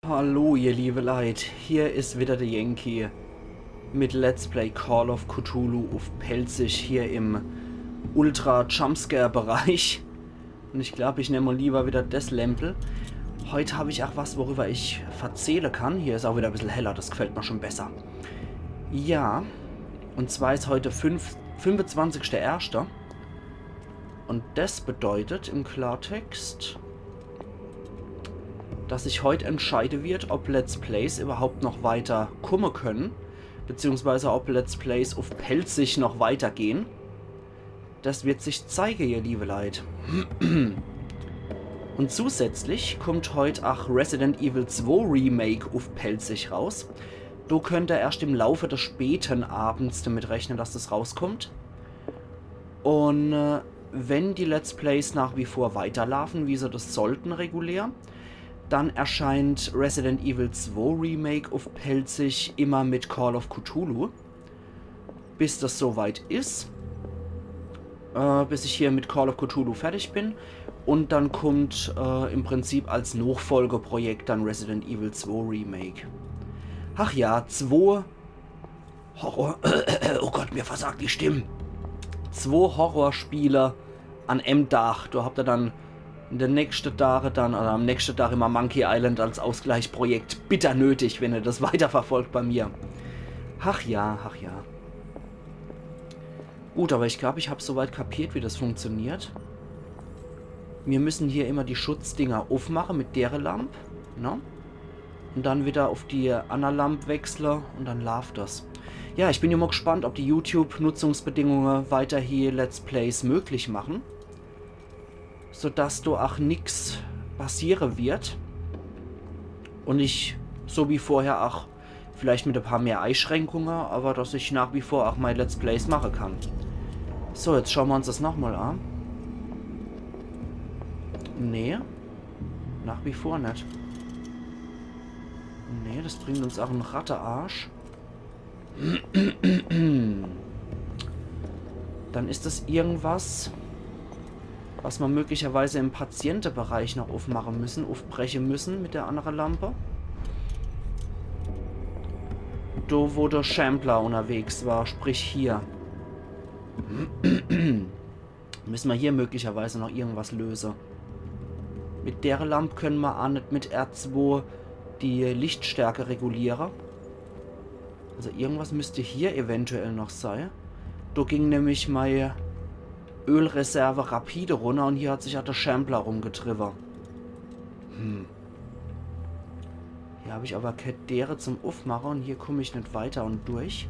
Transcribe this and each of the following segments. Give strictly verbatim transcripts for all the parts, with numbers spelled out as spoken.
Hallo, ihr liebe Leit, hier is wieder de Yankee mit Let's Play Call of Cthulhu uff Pälzisch hier im Ultra-Jumpscare-Bereich. Un ich glaub, ich nemm mol lieber wieder des Lämpel. Heut hab ich ach was, worüber ich verzähle kann. Hier is ach wieder e bissel heller, des gfällt mer schon besser. Ja, un zwar is heut fünf, fünfundzwanzigschter erschter. Un des bedeutet im Klartext, dass sich heut entscheide wird, ob Let's Plays überhaupt noch weiter kumme können, beziehungsweise ob Let's Plays uff Pälzisch noch weitergehen. Des wird sich zeige, ihr liebe Leit. Un zusätzlich kummt heut ach Resident Evil zwei Remake uff Pälzisch raus. Do könnt er erscht im Laufe des späten Abends damit rechne, dass des rauskummt. Un, äh, wenn die Let's Plays nach wie vor weiterlaufen, wie se des sollten regulär, dann erscheint Resident Evil zwei Remake uff Pälzisch immer mit Call of Cthulhu, bis des so weit is. Äh, bis ich hier mit Call of Cthulhu fertig bin. Un dann kummt, äh, im Prinzip als Nochfolgeprojekt dann Resident Evil zwei Remake. Ach ja, zwo Horror-, oh Gott, mir versagt die Stimm. Zwo Horrorspiele an em Dach. Do habt er dann in de nächschte Dage dann, oder am nächschte Dach immer Monkey Island als Ausgleichsprojekt. Bitter nötig, wenn er des weiterverfolgt bei mir. Ach ja, ach ja. Gut, aber ich glaub, ich hab soweit kapiert, wie des funktioniert. Mir müssen hier immer die Schutzdinger uffmache mit dere Lamp, ne? Un dann wieder uff die anner Lamp wechsle un dann laaft des. Ja, ich bin ja mol gspannt, ob die YouTube-Nutzungsbedingunge weiterhin Let's Plays möglich machen, sodass do ach nix passiere wird un ich so wie vorher ach vielleicht mit e paar mehr Eischränkunge, aber dass ich nach wie vor ach mei Let's Plays mache kann. So, jetzt schaue mer uns des nochmol an. Nee, nach wie vor net. Nee, des bringt uns ach en Rattearsch. Dann is des irgendwas, was mer möglicherweise im Patientebereich noch uffmache müssen, uffbreche müssen mit der annere Lampe. Do, wo der Shambler unterwegs war, sprich hier. Müssen mer hier möglicherweise noch irgendwas löse. Mit dere Lamp können mer ach net mit R zwei die Lichtstärke reguliere. Also irgendwas müsst hier eventuell noch sei. Do ging nämlich mei Ölreserve rapide runner un hier hat sich ach der Shambler rumgetriwwe. Hm. Hier hab ich aber kee Dere zum Uffmache un hier kumm ich net weiter un durch.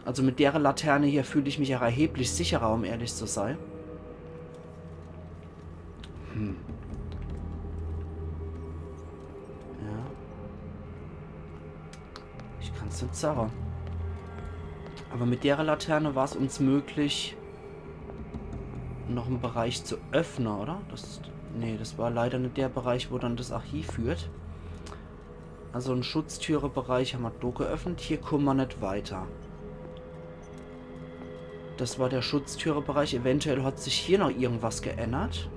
Also mit dere Laterne hier fühl ich mich ach erheblich sicherer, um ehrlich zu sei. Hm. Ja. Ich kann's net sage. Aber mit dere Laterne war's uns möglich, noch en Bereich zu öffne, oder? Des, nee, des war leider net der Bereich, wo dann des Archiv führt. Also en Schutztürebereich hammer do geöffnet. Hier kumme mer net weiter. Des war der Schutztürebereich. Eventuell hat sich hier noch irgendwas geändert.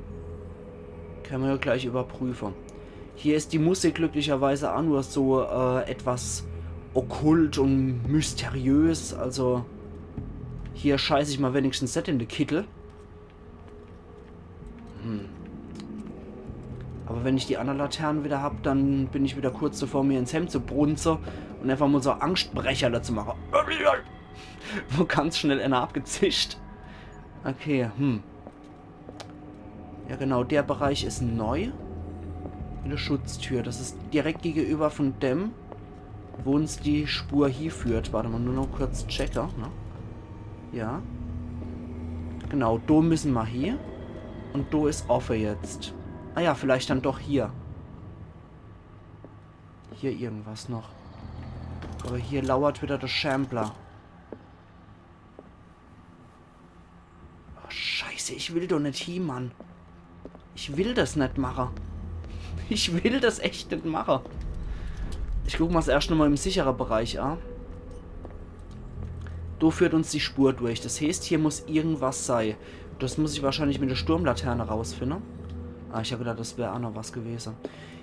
Kenne mer ja gleich überprüfe. Hier is die Musik glücklicherweise ach nur so, äh, etwas okkult un mysteriös. Also hier scheiß ich mol wenigstens net in de Kittel. Hm. Aber wenn ich die anner Latern wieder hab, dann bin ich wieder kurz davor, mir ins Hemd zu brunze un einfach mol so Angstbrecherle zu mache. Wo ganz schnell einer abgezischt. Okay, hm. Ja genau, der Bereich is neu. Eine Schutztür. Des is direkt gegenüber von dem, wo uns die Spur hieführt. Warte mol, nur noch kurz checke, ne? Ja. Genau, do müssen mer hie. Un do is offe jetzt. Ah ja, vielleicht dann doch hier. Hier irgendwas noch. Aber hier lauert wieder der Shambler. Oh, Scheiße, ich will doch net hie, Mann. Ich will des net mache. Ich will des echt net mache. Ich guck mer's erscht nochmol im sichere Bereich a. Do führt uns die Spur durch. Des heeßt, hier muss irgendwas sei. Des muss ich wahrscheinlich mit der Sturmlaterne rausfinde. Ah, ich hab gedacht, das wär aa noch was gewese.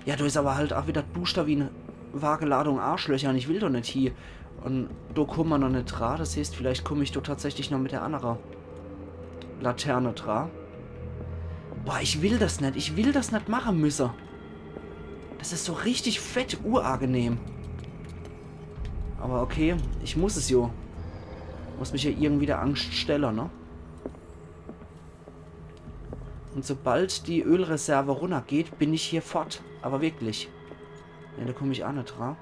Ja, do is awwer halt aa widder duschder wie e Wageladung Arschlöcher un ich will doch net hie. Un do kumme mer noch net dra. Das heeßt, vielleicht kumm ich do tatsächlich noch mit der annere Laterne dra. Boah, ich will das net. Ich will das net mache müsse. Das is so richtig fett uagenehm. Awwer okay, ich muss es jo. Muss mich jo irgendwie der Angscht stelle, ne? Un sobald die Ölreserve runnergeht, bin ich hier fort. Awwer wirklich. Ja, do kumm ich aa net dra.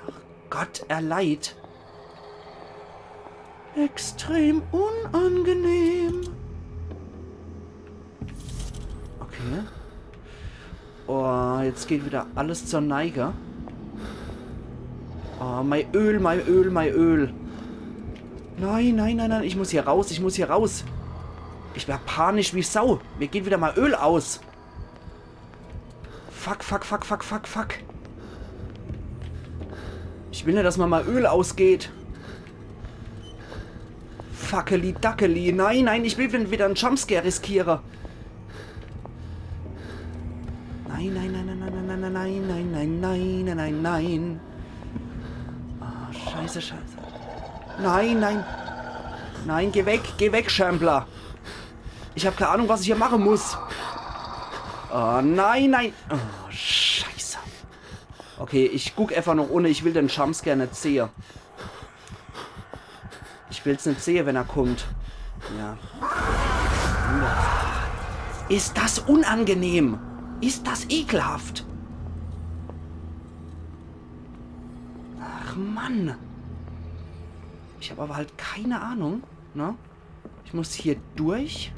Ach Gott, er leid. Extrem unangenehm. Okay. Oh, jetzt geht widder alles zur Neige. Oh, mei Öl, mei Öl, mei Öl. Nein, nein, nein, nein, ich muss hier raus, ich muss hier raus. Ich wer panisch wie Sau. Mir geht widder mei Öl aus. Fuck, fuck, fuck, fuck, fuck, fuck. Ich will net, dass mer mei Öl ausgeht. Fuckeli, dackeli. Nein, nein, ich will net widder en Jumpscare riskiere. Nein, nein, nein, nein, nein. Ah, scheiße, scheiße. Nein, nein. Nein, geh weg, geh weg, Shambler. Ich hab kei Ahnung, was ich hier mache muss. Oh, nein, nein. Oh, scheiße. Okay, ich guck efach noch unne. Ich will den Jumpscare net sehe. Ich will's net sehe, wenn er kummt. Ja. Is das unangenehm. Is das ekelhaft. Ach Mann. Ich hab awwer halt kei Ahnung, ne? Ich muss hier durch.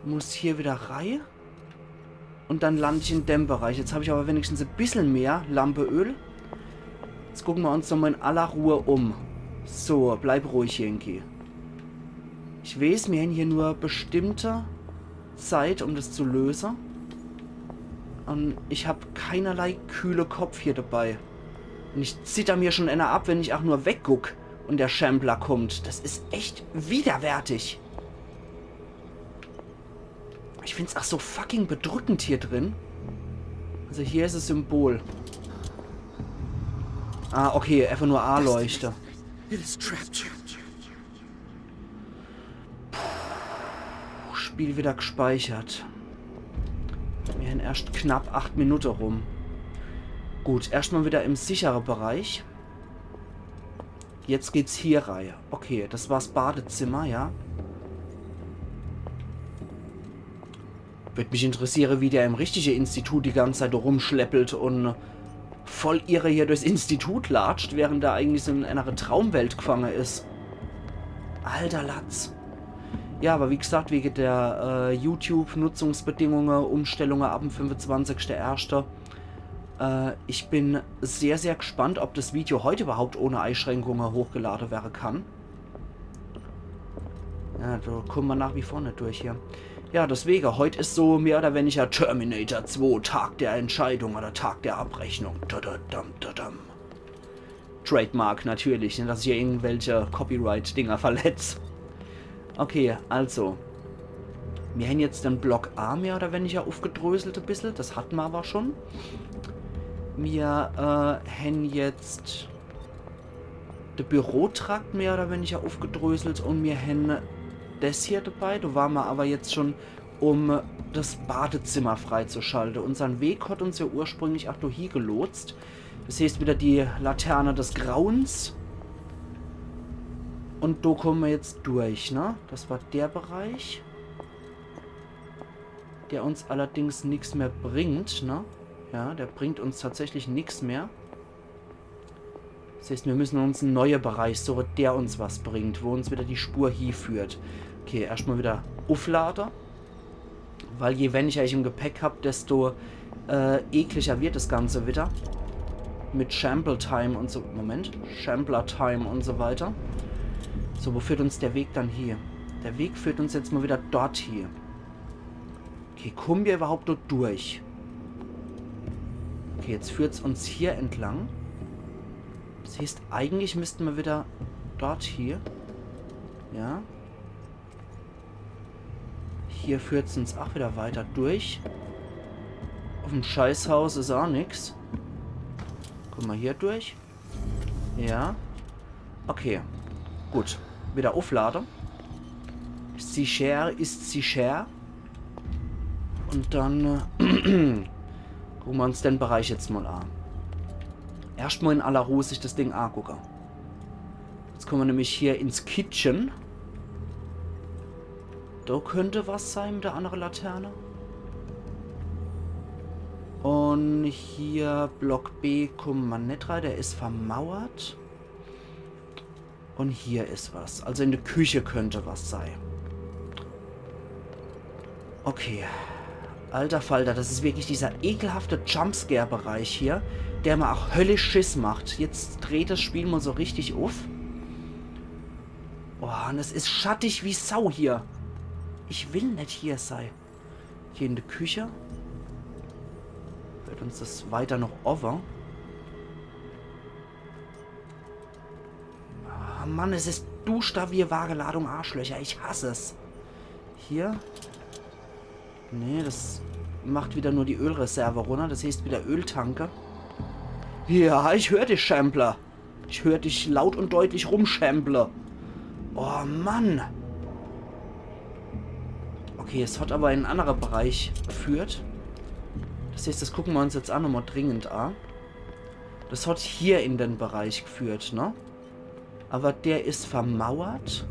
Muss hier widder rei. Un dann land ich in dem Bereich. Jetzt hab ich awwer wenigstens e bissel mehr Lampeöl. Jetzt gucke mer uns nochmol in aller Ruhe um. So, bleib ruhig, Yankee. Ich weeß, mir hen hier nur bestimmte Zeit, um das zu löse. Un ich hab keinerlei kühle Kopf hier dabei. Un ich zitter mir schon enner ab, wenn ich aa nur wegguck un der Shambler kummt. Das is echt widerwärtig. Ich find's aa so fucking bedrückend hier drin. Also hier is es Symbol. Ah, okay, efach nur A-Leuchte. It is trapped. Spiel widder gspeichert. Mir hen erscht knapp acht Minute rum. Gut, erscht mol widder im sichere Bereich. Jetzt geht's hier rei. Okay, das war's Badezimmer, ja. Würd mich interessiere, wie der im richtige Institut die ganze Zeit rumschleppelt un voll irre hier durchs Institut latscht, während er eigentlich so in enner Traumwelt gfange is. Alter Latz. Ja, awwer wie gesagt, wege der äh, YouTube-Nutzungsbedingunge, Umstellunge ab dem fünfundzwanzigste erschte, äh, ich bin sehr, sehr gspannt, ob das Video heut iwwerhaupt ohne Eischränkunge hochgelade werre kann. Ja, do kumme mer nach wie vor net durch hier. Ja, deswege, heut is so mehr oder weniger Terminator zwei, Tag der Entscheidung oder Tag der Abrechnung. Tududum, tudum. Trademark natürlich, net, dass ich hier irgendwelche Copyright-Dinger verletz. Okay, also. Mir hen jetzt den Block A mehr oder weniger uffgedröselt e bissel, das hatte mer awwer schon. Mir äh, hen jetzt de Bürotrakt mehr oder weniger uffgedröselt un mir hen des hier dabei. Do ware mer awwer jetzt schon, um das Badezimmer freizuschalte. Unsern Weg hat uns jo ursprünglich aa do hie gelotst. Das heeßt, widder die Laterne des Grauens. Un do kumme mer jetzt durch, ne? Das war der Bereich, der uns allerdings nix mehr bringt, ne? Ja, der bringt uns tatsächlich nix mehr. Das heeßt, mir müsse uns en neie Bereich suche, der uns was bringt, wo uns widder die Spur hieführt. Okay, erscht mol widder ufflade. Weil je weniger ich im Gepäck hab, desto äh, ekliger wird das Ganze widder. Mit Shamble Time un so. Moment. Shambler Time un so weiter. So, wo führt uns der Weg dann hie? Der Weg führt uns jetzt mol widder dort hie. Okay, kumme mer iwwerhaupt dort durch? Okay, jetzt führt's uns hier entlang. Das heeßt, eigentlich müsste mer widder dort hie. Ja. Hier führt's uns ach wieder weiter durch. Uff'm Scheißhaus is ach nix. Guck mol hier durch. Ja. Okay. Gut. Wieder ufflade. Sicher is sicher. Un dann, äh, gucke mer uns den Bereich jetzt mol a. Erscht mol in aller Ruh sich des Ding agucke. Jetzt kumme mer nämlich hier ins Kitchen. Do könnt was sei mit der annere Laterne. Un hier Block B kumme mer net rei, der is vermauert. Un hier is was. Also in der Küche könnt was sei. Okay. Alter Falter, des is wirklich dieser ekelhafte Jumpscare-Bereich hier, der mer ach höllisch Schiss macht. Jetzt dreht des Spiel mol so richtig uff. Boah, un es is schattig wie Sau hier. Ich will net hier sei. Hier in der Küche. Führt uns des weiter noch owwe. Ah, Mann, es is duschter wie Wageladung Arschlöcher. Ich hass es. Hier. Nee, des macht wieder nur die Ölreserve runner. Des heeßt wieder Öltanke. Ja, ich hör dich, Shambler. Ich hör dich laut un deutlich rumschamble. Oh Mann. Okay, es hat awwer in en annere Bereich geführt. Des heeßt, des gucke mer uns jetzt ach nochmol dringend a. Des hat hier in den Bereich geführt, ne? Awwer der is vermauert.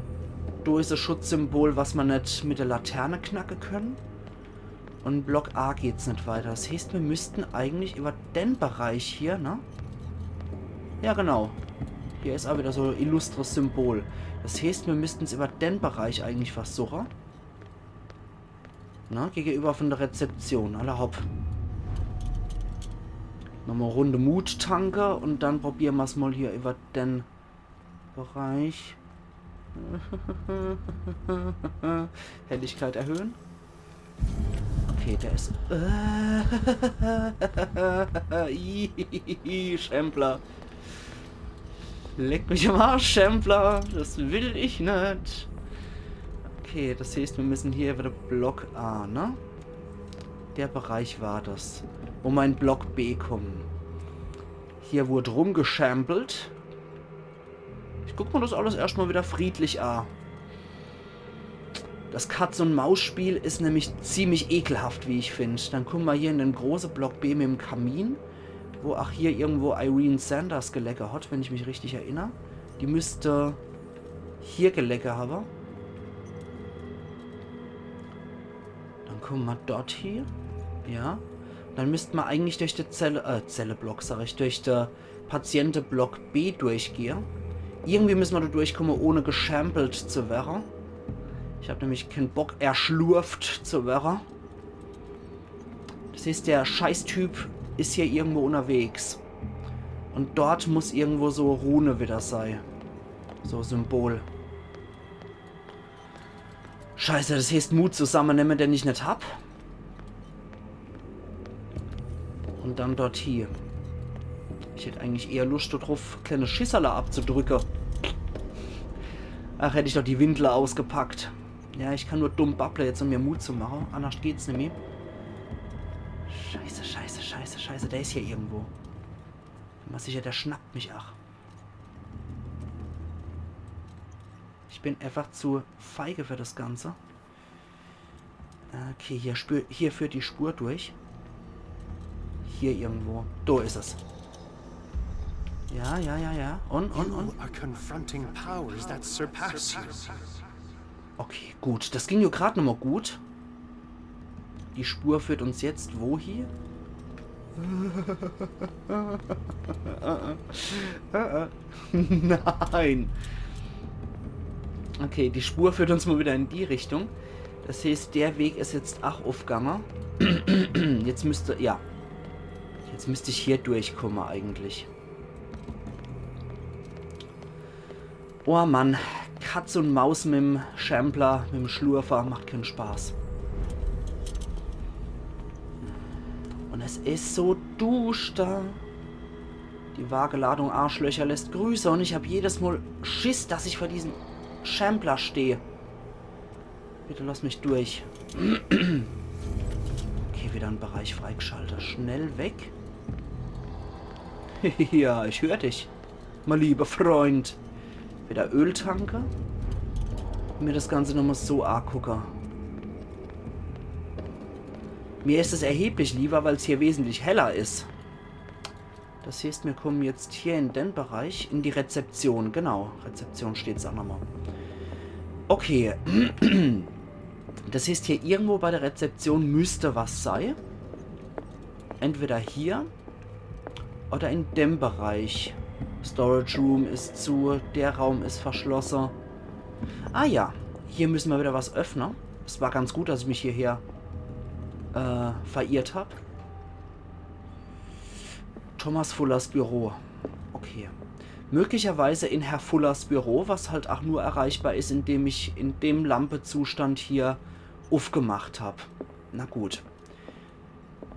Do is e Schutzsymbol, was mer net mit der Laterne knacke könne. Un Block A geht's net weiter. Des heeßt, mir müssten eigentlich iwwer den Bereich hier, ne? Ja, genau. Hier is ach wieder so e illustres Symbol. Des heeßt, mir müssten's iwwer den Bereich eigentlich versuche. Na, gegenüber von der Rezeption. Alla hopp. Nochmol Runde Mut tanke un dann probiere mer's mol hier iwwer den Bereich. Helligkeit erhöhen. Okay, der is, äh, Shambler. Leck mich am Arsch, Shambler. Des will ich net. Okay, des heeßt, mir müssen hier iwwer Block A, ne? Der Bereich war des, wo mer in Block B kumme. Hier wurd rumgeschambelt. Ich guck mer des alles erscht mol wieder friedlich a. Des Katz-un-Maus-Spiel is nämlich ziemlich ekelhaft, wie ich find. Dann kumme mer hier in den große Block B mit'm Kamin, wo ach hier irgendwo Irene Sanders gelege hat, wenn ich mich richtig erinner. Die müsst hier gelege hawwe. Dann kumme mer dort hie. Ja. Dann müsst mer eigentlich durch de Zelle, äh, Zelleblock, sag ich, durch de Patienteblock B durchgehe. Irgendwie müsse mer do durchkumme, ohne geschambelt zu werre. Ich hab nämlich keen Bock, erschlurft zu werre. Des heeßt, der Scheißtyp is hier irgendwo unnerwegs. Un dort muss irgendwo so Rune wieder sei. So Symbol. Scheiße, des heeßt Mut zusammennemme, den ich net hab. Un dann dort hie. Ich hätt eigentlich eher Luscht do druff, kleine Schisserle abzudrücke. Ach, hätt ich doch die Windel ausgepackt. Ja, ich kann nur dumm babble jetzt, um mir Mut zu mache. Annerscht geht's nimmi. Scheiße, scheiße, scheiße, scheiße. Der is hier irgendwo. Bin mer sicher, der schnappt mich ach. Ich bin einfach zu feige für des Ganze. Okay, hier, spür, hier führt die Spur durch. Hier irgendwo. Do is es. Ja, ja, ja, ja. Un, un, un. You are confronting powers that surpass you. Okay, gut. Des ging jo grad nochmol gut. Die Spur führt uns jetzt wohie? Nein. Okay, die Spur führt uns mol wieder in die Richtung. Des heeßt, der Weg is jetzt ach uffgange. Jetzt müsst, ja. Jetzt müsst ich hier durchkumme eigentlich. Oh Mann, Katz un Maus mit'm Shambler, mit'm Schlurfer, macht keen Spaß. Un es is so duschter. Die Wageladung Arschlöcher lässt grüße un ich hab jedes Mol Schiss, dass ich vor diesem Shambler steh. Bitte lass mich durch. Okay, wieder en Bereich freigeschaltet. Schnell weg. Ja, ich hör dich, mein lieber Freund. Wieder Öltanke. Mir das Ganze nochmal so angucke. Mir is es erheblich lieber, weil's hier wesentlich heller is. Das heißt, mir kommen jetzt hier in den Bereich, in die Rezeption. Genau, Rezeption steht's auch nochmal. Okay. Das heißt, hier irgendwo bei der Rezeption müsste was sei. Entweder hier oder in dem Bereich. Storage Room is zu, der Raum is verschlosse. Ah ja, hier müssen wir wieder was öffnen. Es war ganz gut, dass ich mich hierher äh, verirrt hab. Thomas Fullers Büro. Okay. Möglicherweise in Herr Fullers Büro, was halt auch nur erreichbar is, indem ich in dem Lampezustand hier uffgemacht hab. Na gut.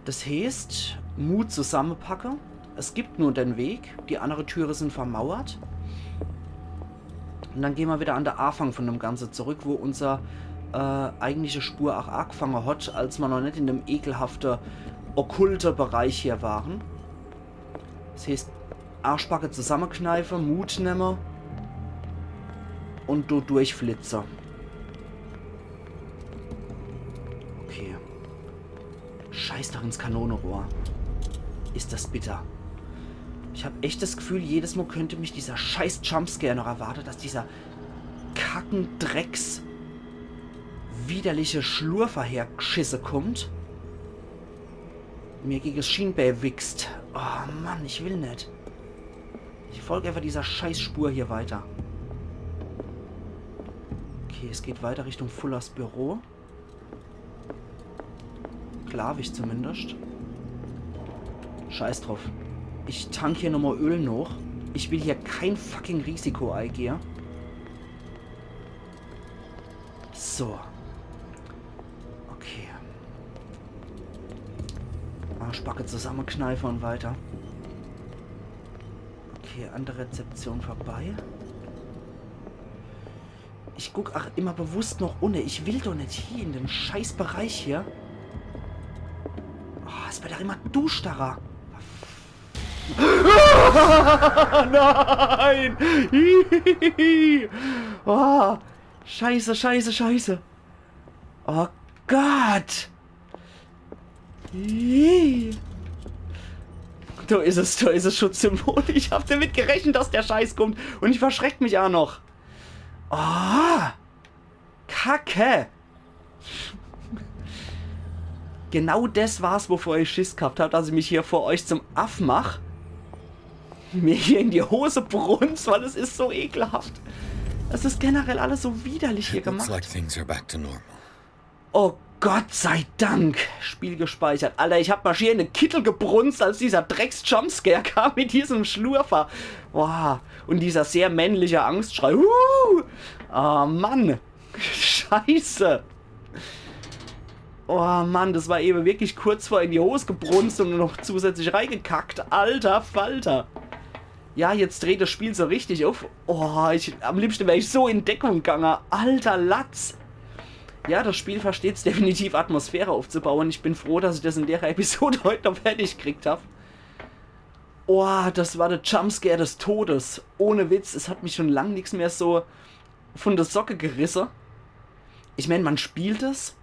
Das heißt, Mut zusammepacke. Es gibt nur den Weg. Die andere Türe sind vermauert. Und dann gehen wir wieder an der Anfang von dem Ganze zurück, wo unser äh, eigentliche Spur auch angefangen hat, als wir noch nicht in dem ekelhafte, okkulte Bereich hier waren. Das heißt, Arschbacke zusammekneife, Mut nemme und do durchflitze. Okay. Scheiß doch ins Kanonerohr. Is das bitter. Ich hab echt das Gefühl, jedes Mal könnte mich dieser scheiß Jumpscare noch erwarte, dass dieser Kackendrecks widerliche Schlurfer hergschisse kommt. Mir gegen das Schienbei wichst. Oh Mann, ich will net. Ich folge einfach dieser Scheißspur hier weiter. Okay, es geht weiter Richtung Fullers Büro. Glaub ich zumindest. Scheiß drauf. Ich tank hier nochmal Öl noch. Ich will hier kein fucking Risiko eingehe. So. Okay. Arschbacke zusammekneife und weiter. Okay, an der Rezeption vorbei. Ich guck ach immer bewusst noch unne. Ich will doch net hier in den Scheißbereich hier. Oh, es wird doch immer dusterer. Nein! Oh, scheiße, scheiße, scheiße. Oh Gott! Da is es, da is es Schutzsymbol. Ich hab damit gerechnet, dass der Scheiß kommt. Und ich verschreck mich auch noch. Oh, Kacke. Genau das war's, wovor ich Schiss gehabt hab, dass ich mich hier vor euch zum Aff mach. Mir hier in die Hose brunz, weil es is so ekelhaft. Es is generell alles so widerlich hier gemacht. Looks like things are back to normal. Oh Gott sei Dank. Spiel gespeichert. Alter, ich hab mir schier in de Kittel gebrunzt, als dieser Drecks-Jumpscare kam mit diesem Schlurfer. Boah. Und dieser sehr männliche Angstschrei. Uh! Oh Mann. Scheiße. Oh Mann, das war eben wirklich kurz vor in die Hose gebrunzt und noch zusätzlich reingekackt. Alter Falter. Ja, jetzt dreht das Spiel so richtig auf. Oh, ich, am liebsten wär ich so in Deckung gegangen. Alter Latz. Ja, das Spiel versteht's definitiv, Atmosphäre aufzubauen. Ich bin froh, dass ich das in der Episode heute noch fertig gekriegt hab. Oh, das war der Jumpscare des Todes. Ohne Witz, es hat mich schon lang nix mehr so von der Socke gerisse. Ich mein, man spielt es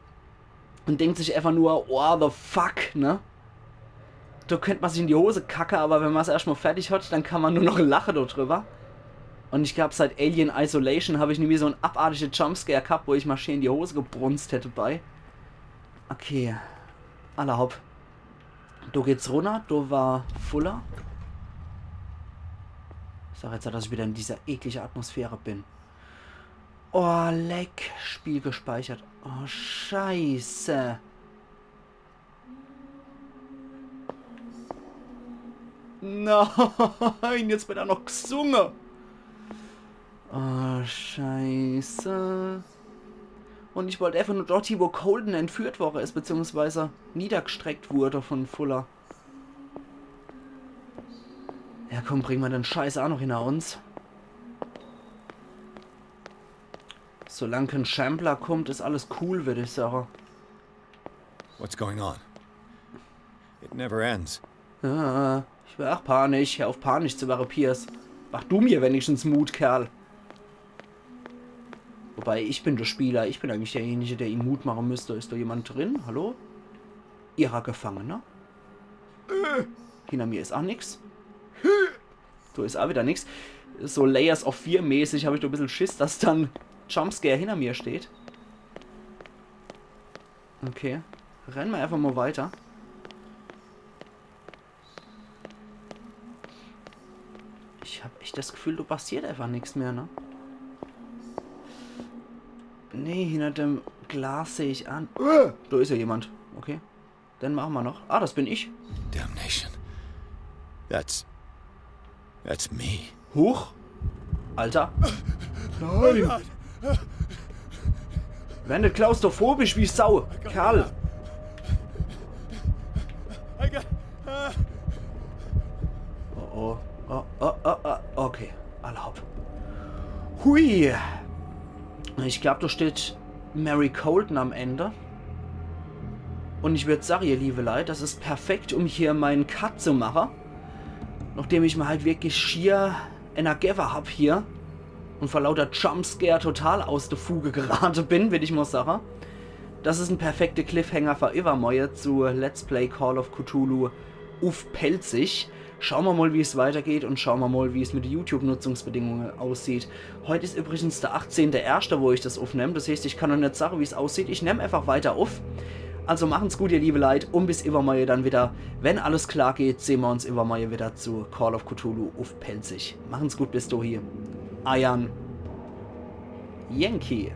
und denkt sich einfach nur, oh, the fuck, ne? Da könnt man sich in die Hose kacke, aber wenn man's erscht mal fertig hat, dann kann man nur noch lache do drüber. Und ich glaub, seit Alien Isolation hab ich nie mehr so en abartige Jumpscare gehabt, wo ich mal schier in die Hose gebrunzt hätte bei. Okay. Alla hopp. Do geht's runner, do war Fuller. Ich sag jetzt, dass ich wieder in dieser eklige Atmosphäre bin. Oh, leck. Spiel gespeichert. Oh, scheiße. Nein, jetzt wird er noch gesunge. Oh, scheiße. Und ich wollt einfach nur dort hin, wo Colden entführt worre is, beziehungsweise niedergestreckt wurde von Fuller. Ja, komm, bring mer den Scheiß auch noch hinter uns. Solang kein Shambler kommt, is alles cool, würd ich sage. What's going on? It never ends. Ah, ich wär ach panisch. Hör auf, panisch zu werre, Pierce. Mach du mir wenigstens Mut, Kerl. Wobei, ich bin der Spieler. Ich bin eigentlich derjenige, der ihm Mut machen müsste. Is do jemand drin? Hallo? Ihrer Gefangener? Hinter mir is ach nix. Do is ach wieder nix. So Layers of Fear mäßig hab ich do e bissel Schiss, dass dann Jumpscare hinter mir steht. Okay. Renne mer einfach mal weiter. Ich hab echt das Gefühl, do passiert einfach nix mehr, ne? Nee, hinter dem Glas seh ich an. Äh, do is ja jemand. Okay. Den machen mer noch. Ah, das bin ich. Damnation. That's. That's me. Huch. Alter. Nein. Werd net klaustrophobisch wie Sau. Kerl. I got. Oh oh. Oh, oh, oh, oh. Okay. Alla hopp. Hui. Ich glaub, do steht Mary Colden am Ende. Und ich würd sagen, ihr liebe Leute, das is perfekt, um hier meinen Cut zu machen. Nachdem ich mir halt wirklich schier ener gewwe hab hier und vor lauter Jumpscare total aus der Fuge gerate bin, würd ich mal sagen. Das is en perfekte Cliffhanger für iwwermorje zu Let's Play Call of Cthulhu uff Pälzisch. Schaue mer mal, wie's weitergeht, und schaue mer mal, wie's mit de YouTube-Nutzungsbedingungen aussieht. Heut is übrigens der achtzehnte erschte, wo ich das uffnemm. Das heißt, ich kann noch net sage, wie's aussieht. Ich nemm einfach weiter uff. Also machen's gut, ihr liebe Leit, und bis iwwermorje dann wieder. Wenn alles klar geht, sehn mer uns iwwermorje wieder zu Call of Cthulhu uff Pälzisch. Machen's gut bis dohi. Eiern Yankee.